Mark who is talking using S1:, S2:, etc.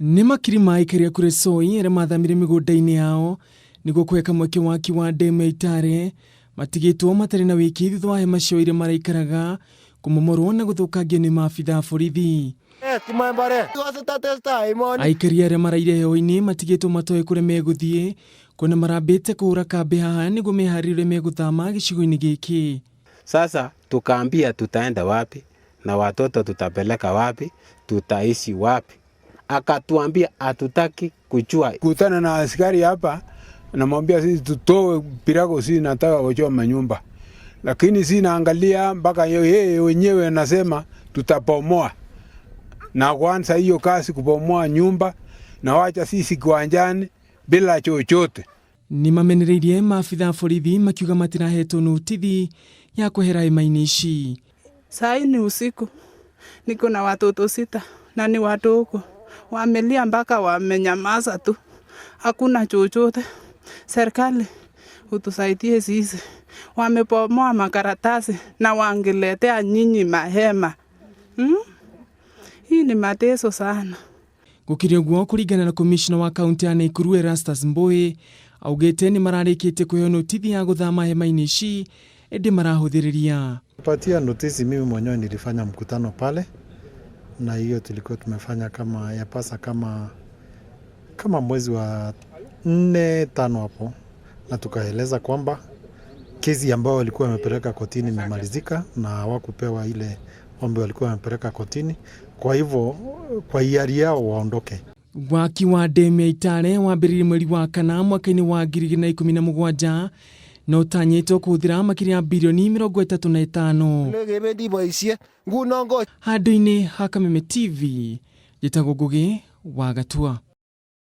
S1: Nĩ makiri ma aikari a Kuresoi arĩa mathamire mĩgũnda-inĩ yao nĩguo kũhe kamweke waki wa ndemu ya Itare matigĩtwo matarĩ na wĩki thutha wa hema ciao iria maraikaraga kũmomorwo na gũthũkangio nĩ maabitha a borithi. Aikari arĩa maraire heho-inĩ matigĩtwo matoĩ kũrĩa megũthiĩ kuona marambĩte kũhũra kambĩ haha nĩguo meharĩrie ũrĩa megũthama gĩcigo-inĩ gĩkĩ.
S2: Sasa tukaambia tutaenda wapi na watoto tutapeleka wapi, tutaishi wapi? Akatuambia hatutaki kujua.
S3: Kutana na askari hapa, namwambia sisi tutoe pirago, si nataka kuchoma nyumba, lakini si naangalia mpaka yeye wenyewe anasema tutabomoa, na kwanza hiyo kazi kubomoa nyumba na wacha sisi kiwanjani bila chochote.
S1: Nĩ mamenereirie maabitha a borithi makiuga matirahetwo notithi ya kwehera hema-inĩ ici.
S4: Saa hii ni usiku, niko na watoto sita na ni wadogo, wamelia mpaka wamenyamaza tu, hakuna chochote. Serikali utusaidie sisi, wamebomoa makaratasi na wangeletea nyinyi mahema Hii ni mateso sana.
S1: Gũkĩrĩ ũguo kũringana na komishona wa kaunti ya Naikuru Erastus Mbui augĩte nĩ mararĩkĩtie kũheo notithi ya gũthama hema-inĩ ici ĩndĩ marahũthĩrĩria.
S5: Patia notisi, mimi mwenyewe nilifanya mkutano pale, na hiyo tulikuwa tumefanya kama yapasa kama mwezi wa nne tano hapo, na tukaeleza kwamba kesi ambayo walikuwa wamepeleka kotini imemalizika na hawakupewa ile ombi walikuwa wamepeleka kotini. Kwa hivyo kwa hiari yao waondoke.
S1: Waki wa ndemu ya Itare wambĩrĩirie mweri wa kana mwaka-inĩ wa 2017 na ũtanyĩtwo kũhũthĩra makĩria ya birioni 35. Handũ-inĩ ha Kameme TV, njĩtagwo Ngũgĩ wa Gatua.